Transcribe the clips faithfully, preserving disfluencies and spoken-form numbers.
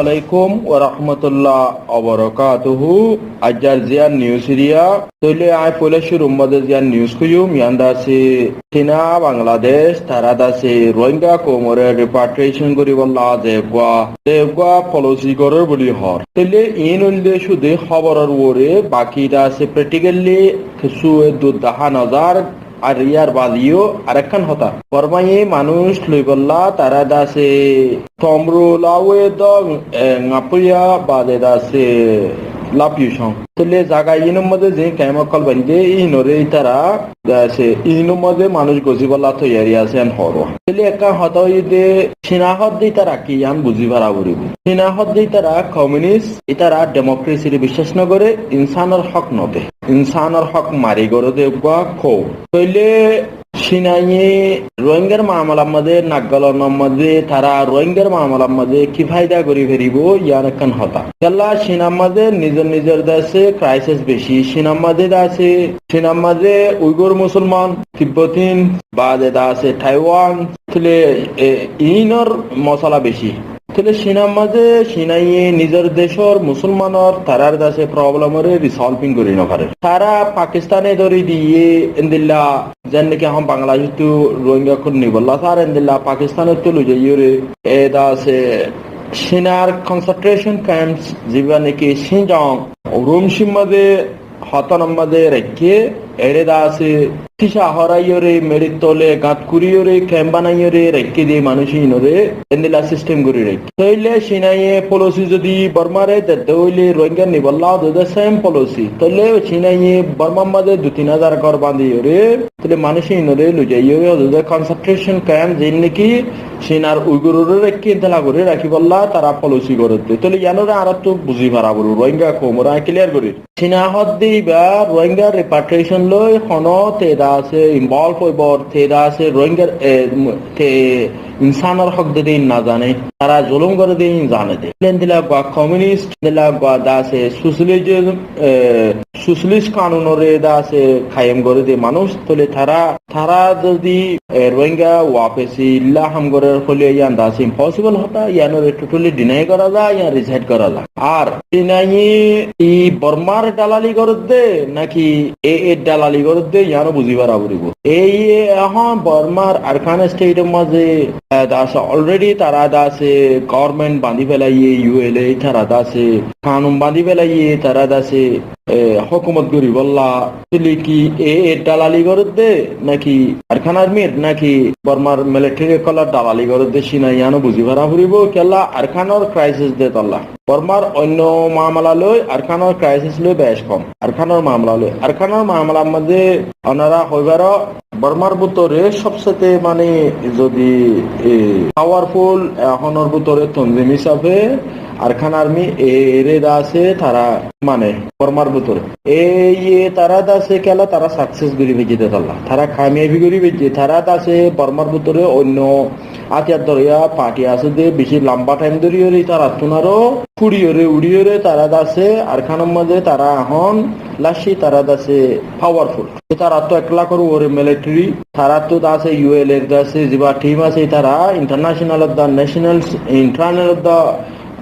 Alaikum warahmatullah wabarakatuhu. Aijjar ziyán news eriya, tóile aññí foila cúrur mazé ziyán news hoiyum, yián de asé Cina, Bangladec, tará de asé Rohingya koumoré repatriation goríbolla ze eggúa, ze eggúa policy gorér buli hoór. Tóile iín óilde cúde hóboror uore, baki de asé practically kessú eddur dahá no zar, ar yar baade yó arekkán hotá. Bormaye manúic loibolla tará de asé Tomru Lawe do, e, Ngapuya baade de asé Lapyusong. Tóile zaga iínor mazé ze kemp ókkol baindé, iínoré ítara de asé, iínor mazé manúic gozíbolla toiyari asé en hoór. Tóile ekkán hotá óilde Cina hoódde ítara ki yián buzí fara foribó. Cina hoódde ítara communist, ítara democracy re biccác no goré, insánor hók no de. Insánor hók mari goré de eggúa koum. Tóile Cinaye Rohingyar mamalar mazé, naggalonor mazé, tará Rohingyar mamalar mazé ki faida gorí faribó, yián ekkán hotá. Kiyólla Cinar mazé nizor nizor de asé crisis beci. Cinar mazé de asé, Cinar mazé Uigur Musolman, Tibbotin, baade de asé Taiwan, tóile, e, iínor mosola beci. Tóile Cinar mazé Cinaye nizor decór Musolmanor tarár de asé problemoré resolving gorí no farer. Tará Pakistane dóri diyé endilla, zenneki ehón Bangladecóttu Rohingya ókkol nibolla sar endilla Pakistanottú loi zaiyóre, e de asé Cinar concentration camps, ziba neki Xinjiang, Urumcir mazé hotánor mazé raikké, eçé de asé tísa horáiyore, meçir tole gat kuriyore, kemp banaiyore raikké de manúic iínore, endilla sistem gorí raikké. Tóile Cinaye policy zodi Bormare dedde óile Rohingya nibolla de same policy. Tóile Cinaye Bormar mazé dui tin házar gór bandiyore, tóile manúic iínore loi zaiyore, de concentration camp, ziín neki Cinar Uigurore raikké, endilla gorí rakíbolla tará policy gorédde. Tóile yiánore añárattu buzí fara foribó, Rohingya koumore aññí clear gorí. Cina hoódde íba Rohingya repatriation loi honó te de asé involve óibor, te de asé Rohingyar, e, te insánor hók de de iín no zane, tará zulum goré de iín zane de. Endilla eggúa communist, endilla eggúa de asé socialism, e, socialist kanunore de asé kayem goré de manúic, tóile tará, tará zodi, e, Rohingya wafesi illa ham gorér hoilé yián de asé impossible hotá, yiánore totally deny gora za, yián reject gora za. Ar Cinaye i Bormar dalali gorédde naki A A dalali gorédde, yiáno buzí fara foribó. A A ehón Bormar Arakan state or mazé, e, de asé already tará de asé government bandí felaiyé, U L A tará de asé kanun bandí felaiyé, tará de asé, e, hókumot goríbolla. Tóile ki A A dalali gorédde naki Arakan Armyr naki Bormar military ókkolor dalali gorédde Cina, yiáno buzí fara foribó. Kiyólla Arakanor crisis de tolla. Bormar oinno mamala loi Arakanor crisis loi bec hom. Arakanor mamala loi. Arakanor mamalar mazé onora hoi faro, Bormar bútore sobsete mane zodi, e, powerful, e, ehónor bútore tonzim hísafe Arakan Army e, ere de asé tará mane Bormar bútore. Ei, e, tará de asé kiyólla tará success gorí faijjé de tolla. Tará kamiyabi gorí faijjé. Tará de asé Bormar bútore oinno átiyar dóriya party asé de beci lamba time dóri yóre ítarattún aró fúçi yóre, uçí yóre tará de asé Arakanor mazé tará ehón laci tará de asé powerful. Ítarattu ek lakor uore military, taráttu de asé U L A r de asé ziba team asé, ítara international or de nationals, internal or de,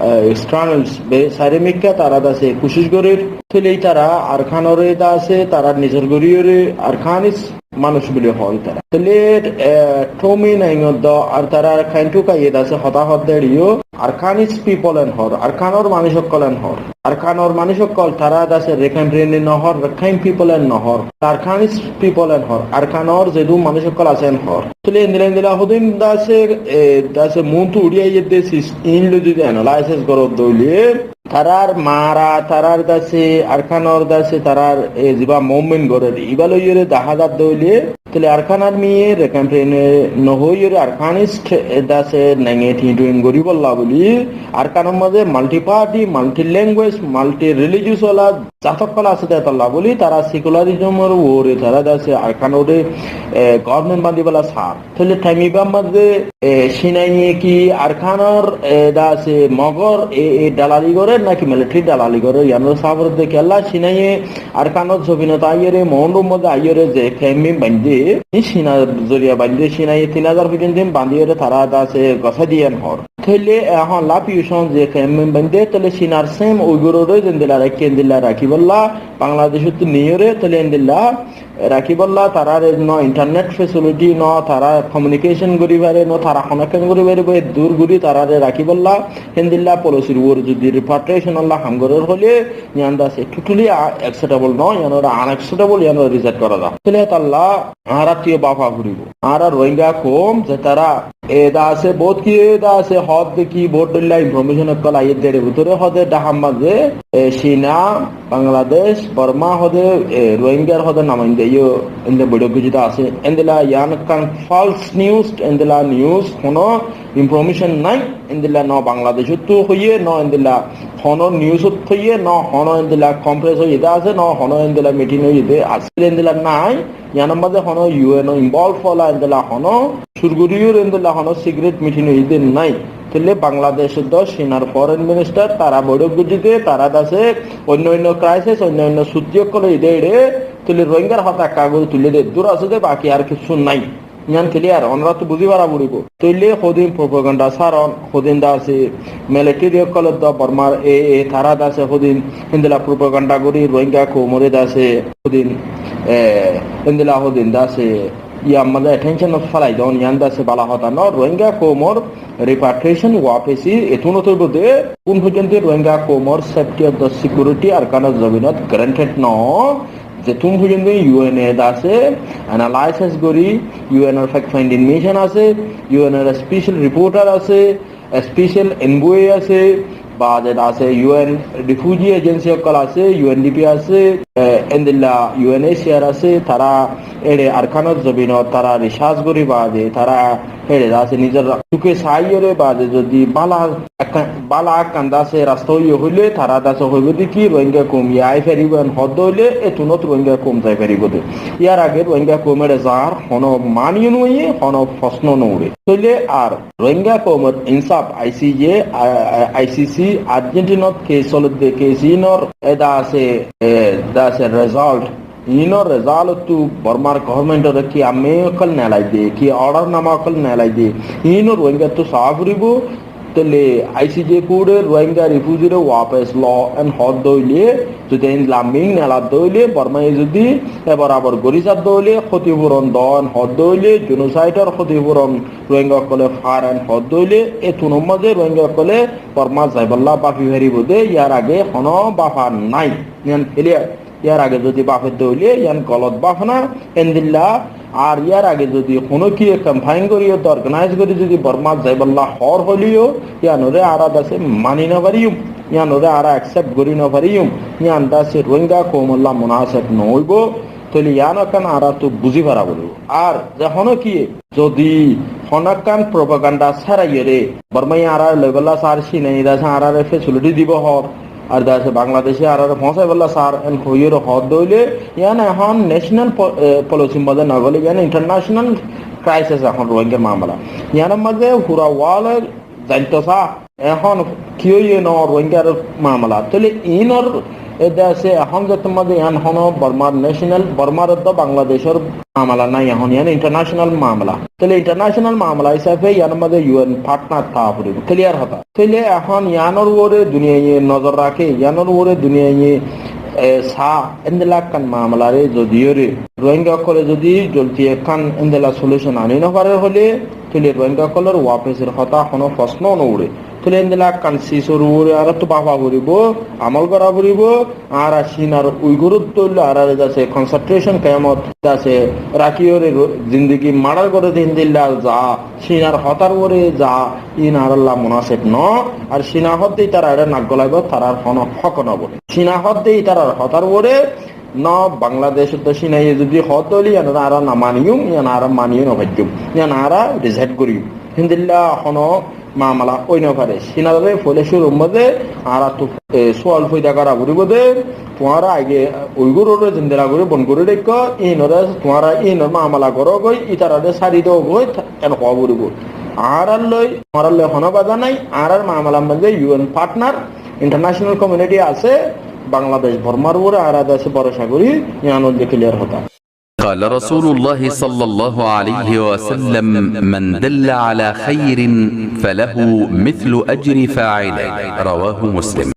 eh, externals, be-, sairó mikká tará de asé kucíc gorér. Tóile ítara Arakanore de asé, tará nizor gorí yóre Arakanís manúic buli hoó ítara. Tóile, eh, Tommy Nang or de ar tará Khentu Kaiyé de asé hotá hoódde eçé yó, Arakanís people en hoór, Arakanor manúic ókkol en hoór. Arakanor manúic ókkol tará de asé Rakhine Rakhine no hoór, Rakhine people en no hoór, Arakanís people en hoór, Arakanor zedún manúic ókkol asé en hoór. Tóile endilla endilla hodún de asé, e, de asé muúntu uçí aiyér de sis, iín loi zodi analysis goródde óile, tarár mara, tarár de asé, Arakanor de asé, tarár, e, ziba movement gorér, íba loiyóre dahá zadde óile, tóile Arakan Army ye Rakhine Rakhine no hoiyóre Arakanís, e, de asé Nang e thin thin goríbolla buli, Arakanor mazé multi party, multi language, multi religious wala zat ókkol asé de tolla buli, tará secularism or uore tará de asé Arakanore, e, government bandíbolla sar. Tóile time íbar mazé, e, Cinaye ki Arakanor, e, de asé Mogor, e, e, dalali gorér naki military dalali gorér, yiánore sá foredde. Kiyólla Cinaye Arakanor zobinot aiyóre, Mogor mazé aiyóre ze kemp baindé, e Cina zoriya baindé, Cinaye tin házar foijjonto bandíyóre tará de asé gosái diyé en hoór. Tóile ehón lafi ucón ze kemmin bande, tóile Cinar sem Uiguroré zendilla raikké endilla rakíbolla, Bangladecóttu niyóre, tóile endilla rakíbolla, tarare no internet facility, no tara communication gorí fare, no tara honó ekkán gorí fare, dur gorí tarare rakíbolla, endilla polisir uore zodi repatriation olla ham gorer hoile, yián dase totally a-, acceptable no, yián ore unacceptable, yián ore reject gora za. Tóile talla añára tiyo bafa foribo. Añára Rohingya koum ze tara eda asé, bout ki eda asé, hoódde ki bout dhoilla information okkol aiyé dere bútore hoóde Dhakar mazé, e, Cina, Bangladec, Borma hoóde, e, Rohingyar hoóde numainda yo ende boitok gojjé de asé. Endilla yián ekkán false news, endilla news, honó information nai, endilla no Bangladecóttu hoiyé, no endilla honó news ot hoiyé, no honó endilla conference hoiyé de asé, no honó endilla meeting hoiyé de asé, endilla nai. Yián or mazé honó U N o involve ola endilla honó sur gorí ore endilla honó secret meeting óiye de nai. Tóile Bangladecór do Cinar foreign minister tara boitok gojjé de, tara dase oinno oinno crisis, oinno oinno cútti okkol óiye de ere, tóile Rohingyar hotá ekka gorí tuillé de, dur asé de, baki ar kessú nai. Yián clear, onoráttu buzí fara foribo. Tóile hodin propaganda saron, hodin dase military okkol do Bormar e, e, tara dase hodin endilla propaganda gorí Rohingya koumore dase hodin, e, endilla hodin dase yián mazé attention ot félai don, yián dase bála hotá no. Rohingya koumor repatriation, wapesi, etún ot óibo de, kun foijjonto Rohingya koumor safety of the security Arkanor zobinot granted no, zetún foijjonto U N e dase analysis gorí, U N or fact finding mission asé, U N or special reporter asé, special envoy asé, baade asé U N refugee agency okkol asé, U N D P asé, e, endilla U N H C R asé, tara ere Arkanor zobinot tara research gorí baade tara ere asé nizor suke saiyore baade zodi bála ekka-, bála ekkán dase rasta óiye hoile tara dase hoibo de ki Rohingya koum ye ai faribo en hoódde hoile etún ot Rohingya koum zai faribo de. Yar age Rohingya koum ere zar honó mani no óiye, honó fosno no uçe. Tóile ar Rohingya koumor insaf, I C J, a, a, I C C, Argentina ot case soler de, case inor eda asé, e, eda asé result. Inor result ottu Bormar government ore ki ami okkol nelai de, ki order nama okkol nelai de. Inor Rohingya ttu saá foribo, tóile I C J court e Rohingya refugee re wapes lo en hoódde hoile, zodi en laming neladde hoile, Borma ye zodi e borabor gorí sadde hoile, hótifuron do en hoódde hoile, genocide or hótifuron Rohingya okkole far en hoódde hoile, etún or mazé Rohingya okkole Borma zaibolla bafi faribo de, yar age honó bafa nai. Yián clear. Yar age zodi bafedde hoile, yián golot bafana, endilla, ar yar age zodi honó kiye campaign gorí, organize gorí zodi Borma zaibolla hoór hoileyo, yián ore añára dase mani no fariyum, yián ore añára accept gorí no fariyum, yián dase Rohingya koumolla munaseb no óibo, tóile yián ekkán añáráttu buzí fara foribo. Ar ze honó kiye zodi honó ekkán propaganda sáraiyore, Borma ye añára loibolla sar, Cina ye dase añárare facility dibo hoór, ar dase Bangladece añárare foóñsaibolla sar, en hoiyore hoódde hoile, yián ehón national po-, e, policy r mazé no gole, yián international crisis ehón Rohingyar mamala. Yián or mazé fura world zainto sa, ehón ki óiye no Rohingyar mamala. Tóile inor e dase ehón zettót mazé yián honó Bormar national, Bormar do Bangladecor mamala nai, ehón yián international mamala. Tóile international mamala hísafe yián or mazé U N partner táa foribo. Clear hotá. Tóile ehón yián or uore duniyaiye nozor raké, yián or uore duniyaiye, e, saá, endilla ekkán mamala re zodi ore Rohingya okkole zodi zoldi ekkán endilla solution ani no farer hoile, tóile Rohingya okkolor wapesir hotá honó fosno no uçe. Tóile endilla ekkán sisor uore añáráttu bafa foribo, amol gora foribo, añára Cinar Uigur ot dóilla añárare dase concentration camp ot dase rakíyore ro-, zindigi murder gore de endilla za, Cinar hotár uore za, in añáralla munaseb no. Ar Cina hoódde itarare nak golaibo, tarar honó hók no bole. Cina hoódde itarar hotár uore no Bangladec ot Cina ye zodi hoódde óile, yián añára no maniyum, yián añára maniyo no faijjum, yián añára reject goriyum. Héndilla honó mamala ói no fare. Cinare foila cúrur mazé añáráttu, e, sual foida gora foribo de, tuáñra age Uigur ore zendilla gorí bon gorí raikkó, inore tuáñra inor mamala goró goi, itarare sári do goi, en hoó foribo. Añárar loi, tuáñrar loi honó baza nai, añárar mamalar mazé U N partner, international community asé, Bangladec, Bormar uore añára dase borosa gorí, yián óilde clear hotá. قال رسول الله صلى الله عليه وسلم: من دل على خير فله مثل أجر فاعله. رواه مسلم.